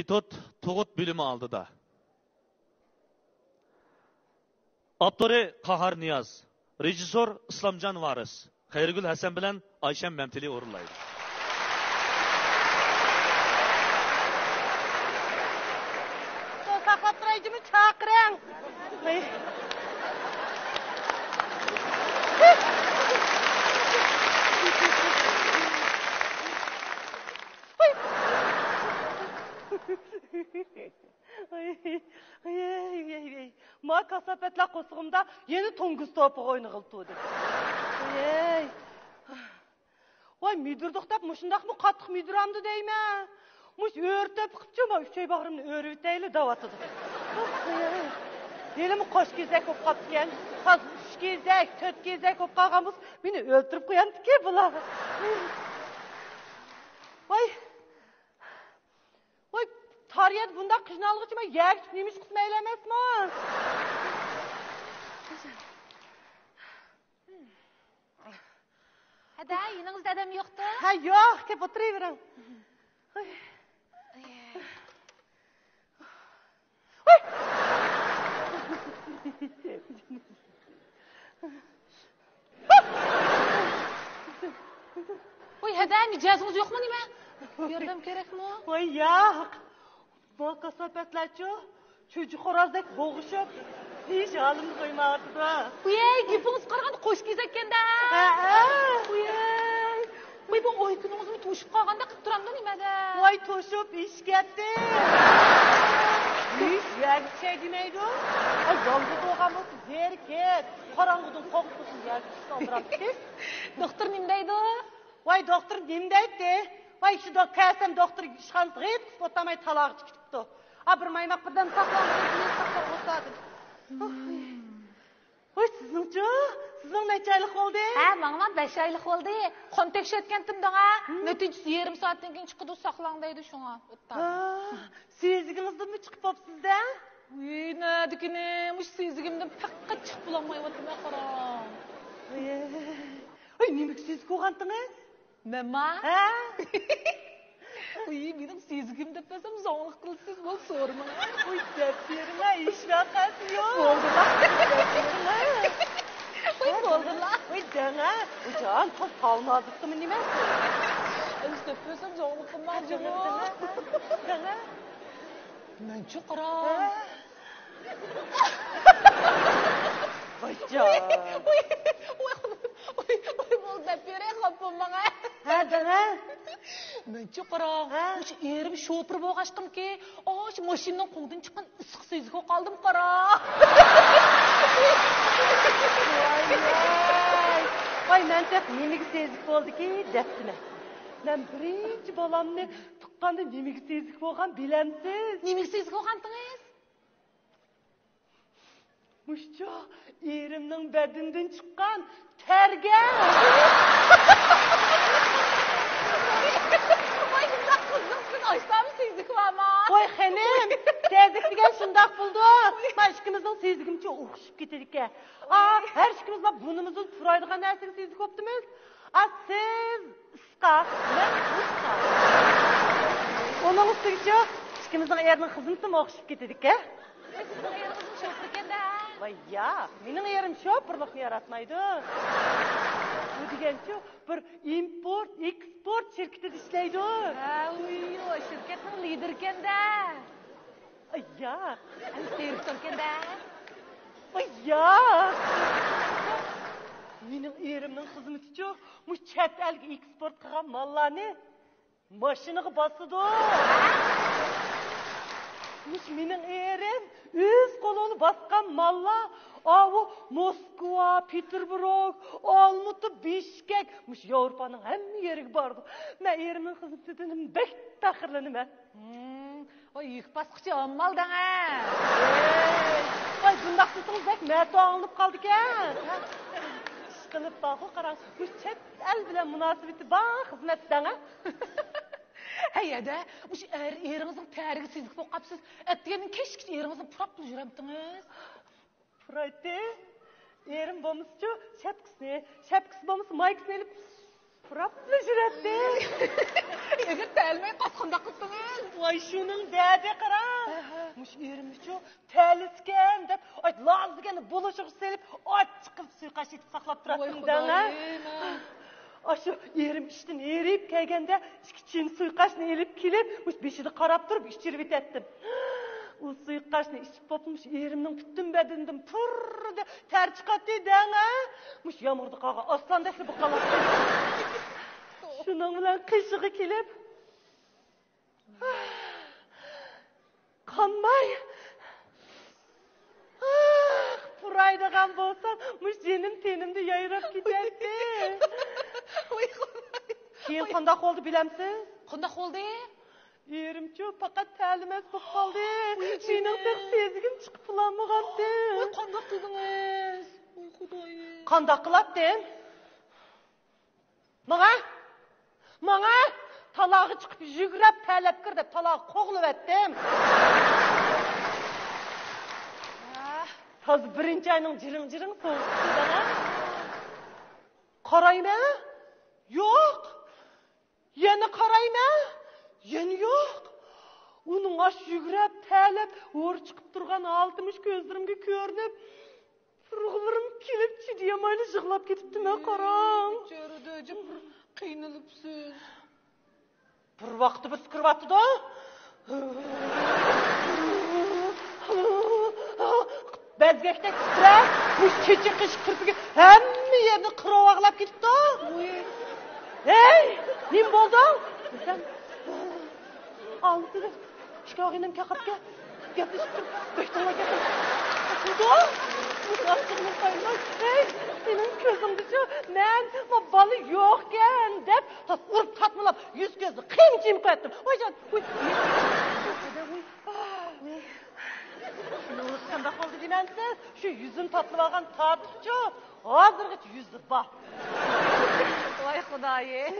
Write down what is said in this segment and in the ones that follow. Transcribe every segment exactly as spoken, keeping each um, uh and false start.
مېتود تۇغۇت بۆلۈمى ئالدىدا. ئاپتورى قاھار نىياز، رېژىسسور ئىسلامجان ۋارىس، خەيرىگۈل ھەسەن بىلەن ئايشەم مەمتىلى ئورۇنلايدۇ. ساقلاپ تۇراي جىمى، چاقىرىڭ. ئاي، ئاي، ئاي، ئاي، ئاي. ما كاساپەتلەر قورسىقىمدا يەنە توڭگۇز توپىغا ئوينىغىلى تۇردى. ئاي. ۋاي، مىدىردۇق دەپ مۇشۇنداقمۇ قاتتىق مىدىرامدۇ دەيمەن. مۇش ئۆرە تۆپە قىپچۇ، ما ئۈچەي باغرىمنى ئۆرۈۋېتەيلى دەۋاتىدۇ. ئاي. ھېلىمۇ قوش كېزەك بولۇپ قاپتىكەن. ھازىر ئۈچ كېزەك، تۆت كېزەك بولۇپ قالغان بولسا، مېنى ئۆلتۈرۈپ قويامدىكى بۇلار. ۋاي. ۋاي، تار يەردە بۇنداق قىينالغۇچە مەن يەگە چىقىپ نېمە ئىش قىلسىمەن ئەمەسمۇ؟ ھەدە، يېنىڭىزدا ئادەم يوقتۇ؟ ھە، يوق، كېلىپ ئولتۇرۇۋېرىڭ. ۋاي. ۋاي، ھەدە، مىجەزىڭىز يوقمۇ نېمە؟ ياردەم كېرەكمۇ؟ ۋاي، ياق. بۇ كاساپەتلەرچۇ، چۈجە خورازدەك بوغۇشۇپ، ھېچ ھالىمنى قويمايۋاتىدۇ. ۋاي، گېپىڭىزگە قارىغاندا قوش كېزەككەندە. ھەئە. ۋاي. ۋاي، بۇ ئايكۈنىڭىزمۇ توشۇپ قالغاندەك قىلىپ تۇرامدۇ نېمىدە؟ ۋاي، توشۇپ ئېشىپ كەتتى. ھېچ يەرگە چۈشەي دېمەيدۇ. ئاي، يالغۇز بولغان بولسا زېرىكىپ، قاراڭغۇدىن قورقۇپ تۇرسۇن، يەرگە چۈشسە ئالدىراپ كېتىش. دوختۇر نېمە دەيدۇ؟ ۋاي، دوختۇر نېمە دەيتتى؟ ۋاي، شۇ دو-، كەلسەم دوختۇر ئىشخانىسىغا ھېچقىسى ئولتۇرماي تالاغا چىقىپ كېتىپتۇ. ئا، بىر مايماق بىردەم ساقلاڭ، بىردەم ساقلاڭ ئولتۇردى. ۋاي، سىزنىڭچۇ؟ سىزنىڭ نەچچە ئايلىق بولدى؟ ھە، ماڭىمۇ بەش ئايلىق بولدى. قان تەكشۈرتكەنتىم داڭا. نەتىجىسى يېرىم سائەتتىن كېيىن چىقىدۇ، ساقلاڭ دەيدۇ شۇڭا. ھا، سېزىكىڭىزدىنمۇ چىقىپ بوپسىز-دە؟ ۋىي، نەدىكىنى، مۇشۇ سېزىكىمدىن پەقەت چىقىپ بولالمايۋاتىمەن، قاراڭ. ۋىي، ۋىي، نېمىگە سېزىك بولغانتىڭىز؟ مەنما؟ ھە؟ ۋىي، مېنىڭ سېزىكىم دەپ بەرسەم زوڭلۇق قىلىسىز، بول سورىماڭ. ۋىي، دەپ بېرىڭە، ھېچ ۋەقەسى يوق. بولدىلا. دەپ بېرىڭە. ۋىي، بولدىلا. ۋىي، دەڭە. ۋىي، جان، قىز تالمازلىقتىمۇ نېمە؟ ئەمىسە دەپ بەرسەم زوڭلۇق قىلماڭ جۇمۇ. دەڭە. مەنچۇ قارا. ۋايجان. ۋاي، ۋاي، ۋاي، ۋاي، ۋاي، بولدى دەپ بېرەي، خاپا بولماڭ. ھە، دەڭە. مەنچۇ قارا. ھە؟ مۇشۇ ئېرىم شوپۇر بولغاچقىمكى، ئاشۇ ماشىنىنىڭ قوڭىدىن چىققان ئىسسىقى سېزىككە قالدىم قارا. ۋاي، ۋاي. ۋاي، مەن تېخى نېمىگە سېزىك بولدىكى دەپتىمەن. مەن بىرىنچى بالامنى تۇغقاندا نېمىگە سېزىك بولغان بىلەمسىز؟ نېمىگە سېزىك بولغانتىڭىز؟ مۇشۇ ئېرىمنىڭ بەدىنىدىن چىققان تەرگە. ۋاي، بۇنداق قىزنىڭ سىزنىڭ ئاشتامۇ سېزىكى بارما؟ ۋاي خېنىم، سېزىك دېگەن شۇنداق بولىدۇ. ما ئىككىمىزنىڭ سېزىكىمچۇ ئوخشىشىپ كېتىدىكەن. ئا، ھەر ئىككىمىزلا بۇنىمىزدىن پۇرايدىغان نەرسىگە سېزىك بوپتىمىز. ئا، سىز ئىسقا، مەن ئۇسقا. ئۇنىڭ ئۈستىگىچۇ، ئىككىمىزنىڭ ئېرىنىڭ خىزمىتىمۇ ئوخشىشىپ كېتىدىكەن. سىزنىڭ ئېرىڭىزمۇ شوپۇركەن-دە. ۋاي ياق، مېنىڭ ئېرىم شوپۇرلۇقنى ياراتمايدۇ. ئۇ دېگەنچۇ، بىر ئىمپورت، ئېكسپورت شىركىتىدە ئىشلەيدۇ. ھە، ۋۇي، ئۇ شىركەتنىڭ لىدىرىكەن-دە. ئاي ياق. دىرېكتوركەن-دە. ئاي ياق. مېنىڭ ئېرىمنىڭ خىزمىتىچۇ، مۇشۇ چەت ئەلگە ئېكسپورت قىلغان ماللارنى ماشىنىغا باسىدۇ. مۇشۇ مېنىڭ ئېرىم ئۆز قولى بىلەن باسقان ماللار، ئاۋۇ موسكۋا، پېتېربۇرگ، ئالمۇتا، بىشكەك، مۇشۇ ياۋروپانىڭ ھەممە يېرىگە بارىدۇ. مەن ئېرىمنىڭ خىزمىتىدىن بەك پەخىرلىنىمەن. ھىم، ۋاي، يۈك باسقۇچى ھاممال دەڭە. ۋاي، بۇنداق دېسىڭىز بەك مەتۇ ئاڭلىنىپ قالىدىكەن. ئىشقىلىپ بارغۇ، قاراڭ، مۇشۇ چەت ئەل بىلەن مۇناسىۋىتى بار خىزمەت دەڭە. ھەي، ھەدە، مۇشۇ ئەر، ئېرىڭىزنىڭ تەرىگە سېزىك بولۇپ قاپسىز. ئەتىگەندىن كەچكىچە ئېرىڭىزنى پۇراپلا يۈرەمتىڭىز؟ پۇرايتتى. ئېرىم بولمىسىچۇ، شەپكىسىنى، شەپكىسى بولمىسا، مايكىسىنى ئېلىپ پۇراپلا يۈرەتتى. ئېغىر تەلمەي قاچقانداق قىپتىڭىز. ۋاي، شۇنىڭ دەردى قارا. ئەھە. مۇشۇ ئېرىمنىچۇ تەلىسىكەن دەپ، ئاي، لازا دېگەننى بولۇشىغا سېلىپ، ئاچچىق قىلىپ سۇيىقاش ئېتىپ ساقلاپ تۇراتتىم دەڭ، ھە. ئاشۇ ئېرىم ئىشتىن ھېرىپ كەلگەندە، ئىككى چىن سۇيىقاشنى ئېلىپ كېلىپ، مۇشۇ بېشىدا قاراپ تۇرۇپ ئىچۈرۈۋېتەتتىم. ئۇ سۇيۇقاشنى ئىچىپ بوپلا، مۇشۇ ئېرىمنىڭ پۈتۈن بەدىنىدىن پۇررىدە تەر چىقاتتى دەڭ، ھە. مۇشۇ يامغۇردا قالغان ئاسلاندەكلا بولۇپ قالاتتى. شۇنىڭ بىلەن قېشىغا كېلىپ، قانماي، پۇرايدىغان بولسام، مۇشۇ جېنىم تېنىمدە يايراپ كېتەتتى. ۋاي، قانماي. كېيىن قانداق بولدى بىلەمسىز؟ قانداق بولدى؟ ئېرىمچۇ پەقەت تەلىمەس بولۇپ قالدى. ۋاي، مېنىڭ تېخى سېزگۈم چىقىپ بولالمىغانتىم. ۋاي، قانداق قىلدىڭىز؟ ۋاي، خۇدايىم. قانداق قىلاتتىم؟ ماڭا، ماڭا، تالاغا چىقىپ يۈگرەپ تەلەپ كىر دەپ تالاغا قوغلىۋەتتىم. تازا بىرىنچى ئاينىڭ جىرىڭ-جىرىڭ سوغۇقى دەڭە. قارايمەن، يوق. يەنە قارايمەن، يەنە يوق. ئۇنىڭ ئاشۇ يۈگرەپ تەلەپ ھور چىقىپ تۇرغان ھالىتى مۇشۇ كۆزلىرىمگە كۆرۈنۈپ، تۇرغۇلىرىم كېلىپ، چىدىيالمايلا يىغلاپ كېتىپتىمەن، قاراڭ. بىچارە دۆجە بىر قىينىلىپسىز. بىر ۋاقىتتا بىرسى كىرىۋاتىدۇ. بەزگەكتەك تىترەپ، مۇشۇ چېچەك قېشى كىرپىكى ھەممە يەرنى قىرىۋاغلاپ كېتىپتۇ. ۋۇي. ھەي، نېمە بولدۇڭ دېسەم، ئالدىدا ئىككى ئاغىنەم كەقەپكە گەپلىشىپ تۇرۇپ، بەك تولا گەپلىشىپ تۇرىدۇ. ئاچچىقىم قايناپ، ھەي، سېنىڭ كۆزۈڭدىچۇ، مەن، ما، بالا يوقكەن دەپ، تاس ئۇرۇپ تاتمىلاپ، يۈز كۆزنى قىيما چىيما قوياتتىم. ۋايجان، ۋۇي، ۋۇي، ۋۇي. شۇنىڭلىق قانداق بولدى دېمەمسىز؟ شۇ يۈزىنى تاتلىۋالغان تارتۇقچۇ، ھازىرغىچە يۈزى بار. ۋاي خۇدايىم.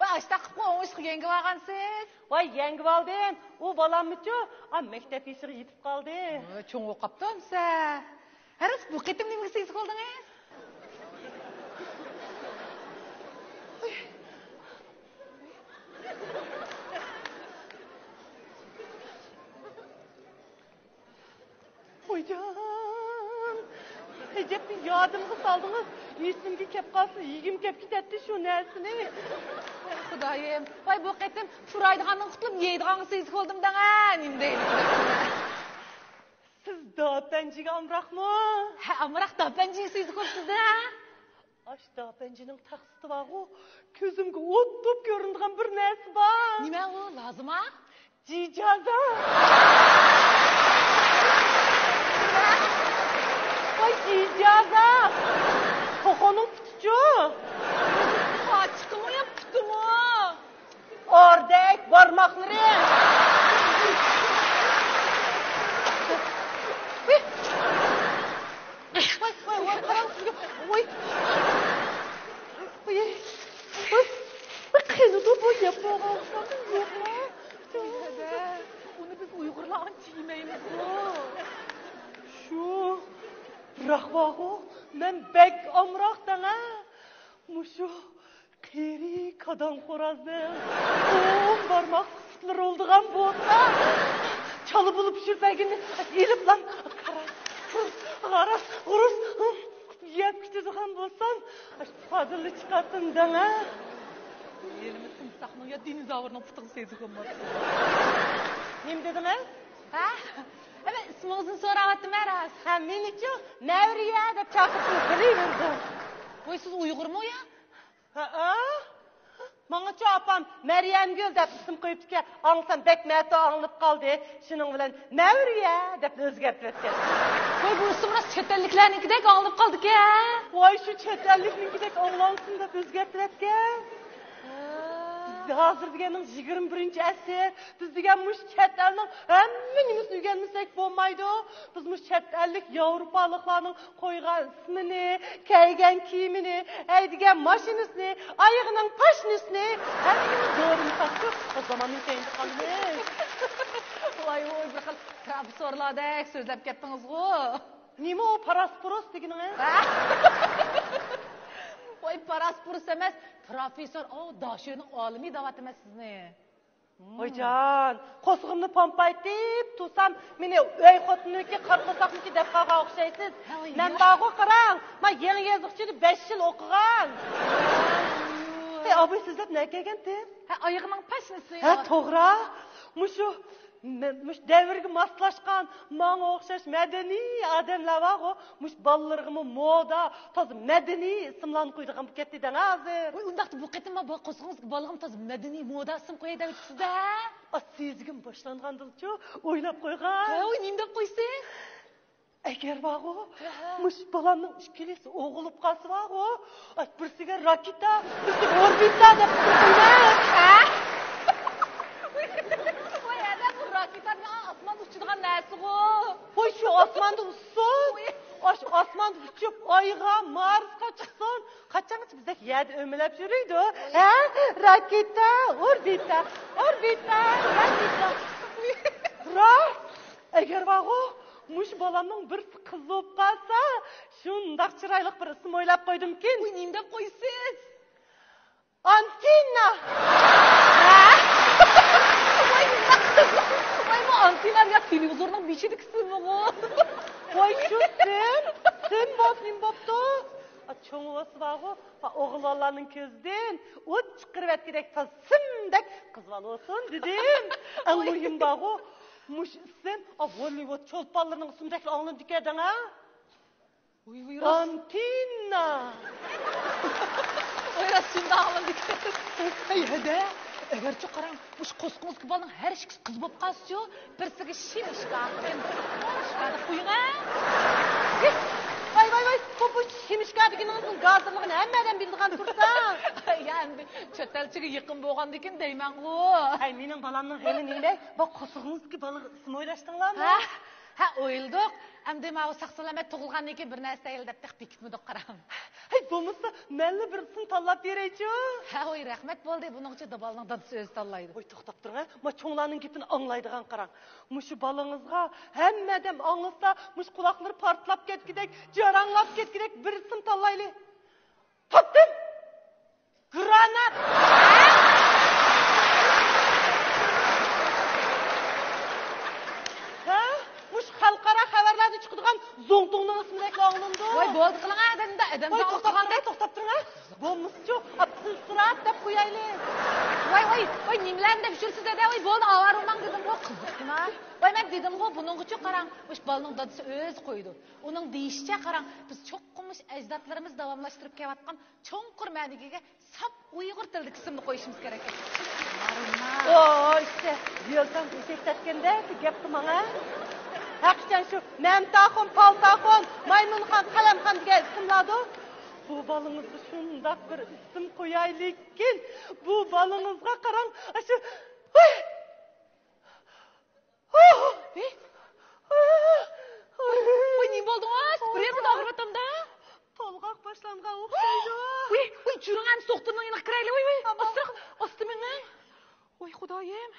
ۋاي، ئاشتاق قىلىپ ئوڭۇشلۇق يەڭگىۋالغانسىز. ۋاي، يەڭگىۋالدىم. ئۇ بالاممىچۇ، ئا، مەكتەپ يېشىغا يېتىپ قالدى. ۋاي، چوڭ بولۇپ قاپتۇ ئەمسە. ھە راست، بۇ قېتىم نېمىگە سېزىك بولدىڭىز؟ ۋايجان، ئەجەبمۇ يادىمغا سالدىڭىز. ئېسىمگە كەپ قالسا، يېگۈم كەپ كېتەتتى شۇ نەرسىنى. ۋاي خۇدايىم، ۋاي بۇ قېتىم پۇرايدىغاندىن قۇتۇلۇپ يەيدىغانغا سېزىك بولدۇم دەڭە، نېمە دەيدۇ. سىز داپەنجىگە ئامراقمۇ؟ ھە، ئامراق داپەنجىگە سېزىك بوپسىز ھە. ئاش داپەنجىنىڭ تەخسىتى بارغۇ، كۆزۈمگە ئوت بولۇپ كۆرۈنىدىغان بىر نەرسە بار. نېمە ئۇ، لازىما؟ جىجازا. ۋاي، جىجازا. توخۇنىڭ پۇتىچۇ؟ قاچىقىمۇ يا پۇتىمۇ؟ ئوردەك بارماقلىرى. ۋاي، ۋاي، ۋاي، قاراڭ سىزگە. ۋاي. ۋاي. ۋاي. ۋاي، قېنىدۇ بۇ يەپ بولغان يوقمۇ؟ ئۇنى بىز ئۇيغۇرلار ئانچە يېمەيمىزغۇ. شۇ. بىراق بارغۇ، مەن بەك ئامراق دەڭە. مۇشۇ قېرى كادان خورازنىڭ ئون بارماقلىق پۇتلىرى بولىدىغان بولسا، چالا بولۇپ پىشۇرۇپ بەرگىنىنى ئېلىپلا غاراس، غاراس، غۇرۇس يەپ كېتىدىغان بولسام، پادىللا چىقاتتىم دەڭە. ھېلىمۇ تىمساھنىڭ يا دىنوزاۋرنىڭ پۇتىغا سېزىك بولماپتۇ. نېمە دېدىڭىز؟ ھە؟ ھە، مەن ئىسمىڭىزنى سوراۋاتىمەن راست. ھە، مېنىچۇ؟ مەۋرىيە دەپ چاقىرسىڭىز بىلىۋېرىدۇ. ۋاي، سىز ئۇيغۇرمۇ يا؟ ھەئە. ماڭىچۇ ئاپام مەريەمگۈل دەپ ئىسىم قويۇپتىكەن. ئاڭلىسام بەك مەتۇ ئاڭلىنىپ قالدى. شۇنىڭ بىلەن مەۋرىيە دەپ ئۆزگەرتىۋەتكەن. ۋاي، بۇ ئىسىم راست چەت ئەللىكلەرنىڭكىدەك ئاڭلىنىپ قالدىكەن. ۋاي، شۇ چەت ئەللىكنىڭكىدەك ئاڭلانسۇن دەپ ئۆزگەرتىۋەتكەن. ھە. بىز ھازىر دېگەننىڭ يىگىرمە بىرىنچى ئەسىر. بىز دېگەن مۇشۇ چەت ئەلنىڭ ھەممە نېمىسىنى ئۆگەنمىسەك بولمايدۇ. بىز مۇشۇ چەت ئەللىك ياۋروپالىقلارنىڭ قويغان ئىسمىنى، كىيگەن كىيىمىنى، ھەيدىگەن ماشىنىسىنى، ئايىغىنىڭ پاشنىسىنى، ھەممىنى دورىمۇ تاپتۇق. زاماننىڭ كەينىدە قالىمىز. ۋاي، ۋاي، بىر خىل پروفېسسورلاردەك سۆزلەپ كەتتىڭىزغۇ. نېمە ئۇ پاراسپۇرۇس دېگىنىڭىز؟ ۋاي، پاراسپۇرۇس ئەمەس، پروفېسسور، ئاۋۇ داشۆنىڭ ئالىمى دەۋاتىمەن سىزنى. ۋايجان، قورسىقىمنى پومپايتىپ تۇرسام، مېنى ئۆي خوتۇنىنىكى، قارا قورساقنىكى دەپ قالغان ئوخشايسىز. ھە، ۋاي، مەن يا. بارغۇ، قاراڭ، ما يېڭى يېزىقچىدا بەش يىل ئوقۇغان. ھەي، ئاباي، سىز دەپ نەگە كەلگەنتىم؟ ھە، ئايىغىنىڭ پاشنىسى. ھە، توغرا. مۇشۇ، مە-، مۇشۇ دەۋرگە ماسلاشقان، ماڭا ئوخشاش مەدەنىي ئادەملەر بارغۇ، مۇشۇ بالىلىرىغىمۇ مودا، تازا مەدەنىي ئىسىملارنى قويىدىغان بولۇپ كەتتى دەڭ ھازىر. ۋاي، ئۇنداقتا بۇ قېتىم ما بۇ قورسىقىڭىزدىكى بالىغىمۇ تازا مەدەنىي مودا ئىسىم قوياي دەۋېتىپسىز-دە. ئا، سېزگۈم باشلانغاندىلچۇ ئويلاپ قويغان. ھە، ۋاي، نېمە دەپ قويىسىز؟ ئەگەر بارغۇ، ھە. مۇشۇ بالامنىڭ ئىككىلىسى ئوغۇل بولۇپ قالسا بارغۇ، ئاي، بىرسىگە راكېتا، بىرسىگە ئوربىتا دەپ قويىمەن. ھە؟ ۋاي، ھەدە، بۇ راكېتا دېگەن ئاسماندا ئۇچىدىغان نەرسىغۇ. ۋاي، شۇ ئاسماندا ئۇچسۇن. ۋاي. ئاش-، ئاسماندا ئۇچۇپ، ئايغا، مارسقا چىقسۇن. قاچانغىچە بىزدەك يەردە ئۆمىلەپ يۈرىدۇ؟ ھە؟ راكېتا، ئوربىتا، ئوربىتا، راكېتا. راست. ئەگەر بارغۇ، مۇشۇ بالامنىڭ بىرسى قىز بولۇپ قالسا، شۇنداق چىرايلىق بىر ئىسىم ئويلاپ قويدۇمكىن. ۋاي، نېمە دەپ قويىسىز؟ ئانتىنا. ھە؟ ۋاي، ۋاي، بۇ ئانتىنا دېگەن تېلېۋىزورنىڭ بېشىدىكى سىمىغۇ. ۋاي، شۇ سىم، سىم بولسا نېمە بوپتۇ؟ ئا، چوڭ بولسا بارغۇ، ئا، ئوغۇل بالىلارنىڭ كۆزىدىن ئوت چىقىرىۋەتكۈدەك تازا سىمدەك قىز بالا بولسۇن دېدىم. ئەڭ مۇھىم بارغۇ، مۇشۇ ئىسىم، ئا، گوللىۋۇد چولپانلىرىنىڭ ئىسمىدەكلا ئاڭلىنىدىكەن دەڭ ھە. ۋۇي، ۋۇي، راست. ئانتىنا. ۋاي، راست شۇنداق ئاڭلىنىدىكەن. ھەي، ھەدە، ئەگەرچۇ قاراڭ، مۇشۇ قورسىقىڭىزدىكى بالىنىڭ ھەر ئىككىسى قىز بولۇپ قالسىچۇ، بىرسىگە شىمىشكا، بىرسىگە شىمىشكا دەپ قويۇڭ ھە. ۋاي، ۋاي، ۋاي، بۇ، بۇ شىمىشكا دېگىنىڭىزنىڭ گازىرلىقىنى ھەممە ئادەم بىلىدىغان تۇرسا. يا، ئەمدى چەت ئەلچىگە يېقىن بولغاندىكىن دەيمەنغۇ. ھەي، مېنىڭ بالامنىڭ غېمى نېمە؟ بۇ قورسىقىڭىزدىكى بالىغا ئىسىم ئويلاشتىڭلارمۇ؟ ھە؟ ھە، ئويلىدۇق. ئەمدى ماۋۇ ساق-سالامەت تۇغۇلغاندىن كېيىن بىر نەرسە دەيلى دەپ تېخى بېكىتمىدۇق، قاراڭ. ھەي، بولمىسا مەنلا بىر ئىسىم تاللاپ بېرەيچۇ. ھە، ۋاي، رەھمەت بولدى. بۇنىڭ ئۈچۈن بالىنىڭ دادىسى ئۆزى تاللايدۇ. ۋاي، توختاپ تۇرۇڭ ھە. ما چوڭلارنىڭ گېپىنى ئاڭلايدىغان قاراڭ. مۇشۇ بالىڭىزغا ھەممە ئادەم ئاڭلىسا، مۇشۇ قۇلاقلىرى پارتلاپ كەتكۈدەك، جاراڭلاپ كەتكۈدەك بىر ئىسىم تاللايلى. تاپتىم! گرانات! ھە؟ مۇشۇ خەلقئارا خەۋەرلەردە چىقىدىغان زوڭتۇڭنىڭ ئىسمىدەكلا ئاڭلىنىدۇ. ۋاي، بولدى قىلىڭ ئادەمدە، ئادەم ۋاي، توختاپ تۇرۇڭ، توختاپ تۇرۇڭ ھە. بولمىسىچۇ، ئا، پىلسىرات دەپ قويايلى. ۋاي، ۋاي، ۋاي، نېمىلەرنى دەپ يۈرسىز ھەدە، ۋاي، بولدى، ئاۋارە بولماڭ دېدىمغۇ، قىزىقما. ۋاي، مەن دېدىمغۇ، بۇنىڭغىچۇ قاراڭ، مۇشۇ بالىنىڭ دادىسى ئۆزى قويىدۇ. ئۇنىڭ دېيىشىچە، قاراڭ، بىز چوقۇم مۇشۇ ئەجدادلىرىمىز داۋاملاشتۇرۇپ كېلىۋاتقان چوڭقۇر مەنىگە ئىگە ساپ ئۇيغۇر تىلىدىكى ئىسىمنى قويۇشىمىز كېرەك. ۋوي، ئىشتە، يۆلتەڭ ئېشەك تەرتكەندەك گەپ قىلماڭ ھە. ھەقىچان شۇ مەمتاخۇن، پالتاخۇن، مايمۇنخان، قەلەمخان دېگەن ئىسىملاردۇ. بۇ بالىڭىزغا شۇنداق بىر ئىسىم قويايلىكىن، بۇ بالىڭىزغا قاراڭ، ئاشۇ، ھۇي! ۋوي، ۋوي، نېمە بولدىڭىز؟ بىر يېرىڭىز ئاغرىۋاتامدا؟ تولغاق باشلانغان ئوخشايدۇ. ۋوي، ۋوي، جۈرۈڭ ئەمدى دوختۇرنىڭ يېنىغا كىرەيلى، ۋوي، ۋوي. ئاستا، ئاستا مېڭىڭ. ۋوي، خۇدايىم.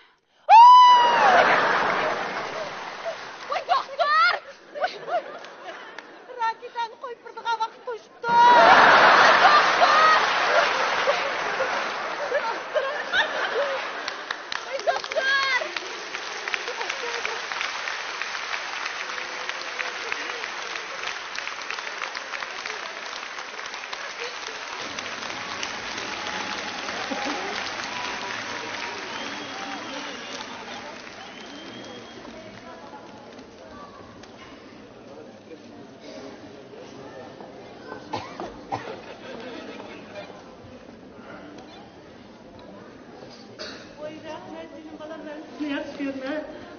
ۋوي، دوختۇر! ۋوي، ۋوي. راكېتانى قويۇپ بېرىدىغان ۋاقىت توشۇپتۇ. ۋاي، رەھمەت، جېنىم بالام، مەن سىزنى ياخشى كۆرىمەن.